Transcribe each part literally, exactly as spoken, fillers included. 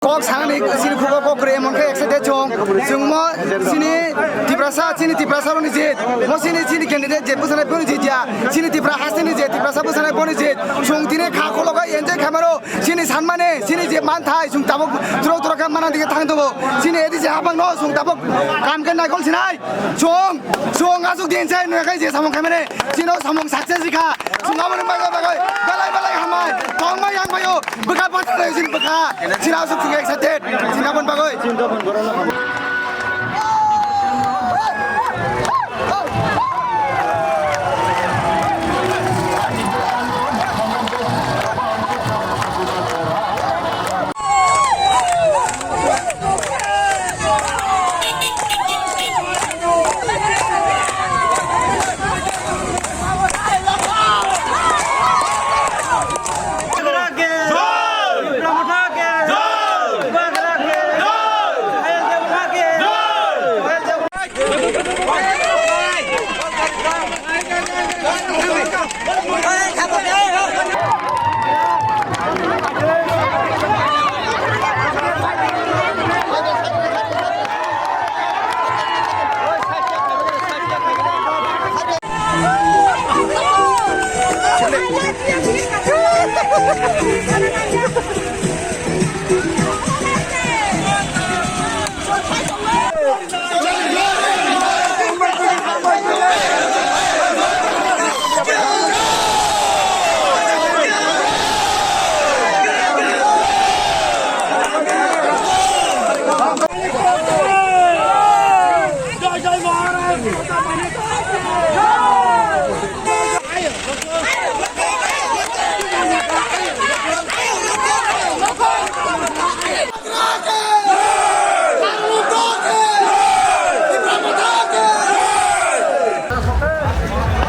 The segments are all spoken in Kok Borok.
Kok sanani chini khugo kok kwrwi emon khe excited chwng. Chwng mo chini Tiprasa, chini Tiprasa roni jit. Mo chini, chini candidate jit bwsanai boni jit ya. Chini Tipra hasteni jit, Tiprasa bwsanai boni jit. Chwng tini kha khologo enjoy khamaro. Chini sanmani, chini je manthai, chwng tabuk turo turo khe mana dike thang tongo. Chini edi je habang no, chwng tabuk kam khe naikol sinai. Chwng, chwng asuk din sai nui khai je samung khamene. Chino samung success rikha. Chwng aboni bagwi bagwi belai belai hambai. Tongma yang bayo. Bwkha pathar roi sin bwkha. Chini asuk chwng excited. Chini aboni bagwi.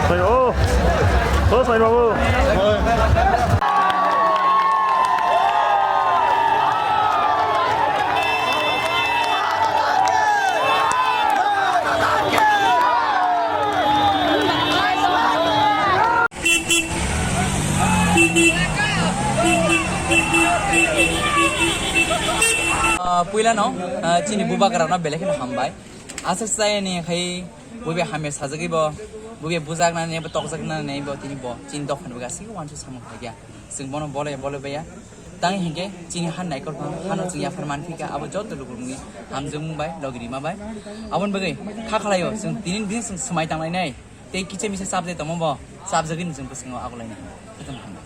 Sai o, o sai babu. Ah, puila no, ah, chini bubagra no belai kheno hambai. Aswk chayani khai bubai hamya sajagwi bo, bubai bujaknani bo tokjaknani bo tini bo chini dophani bo gasiki uansuk samung khaikha. Chwng bono bolai bolai baiya. Tang hinkhe chini han naikol pha, hano chwng yaphar manphika, abo joto lukurokni hamjakmung bai, logi rima bai. Aboni bagwi kha khlaio, chwng tini din chwng swmai tanglainai. Tei kisa misa chapjai tongma bo, chapjagwi ni chwng bwskango agulainai. Jotono hambai.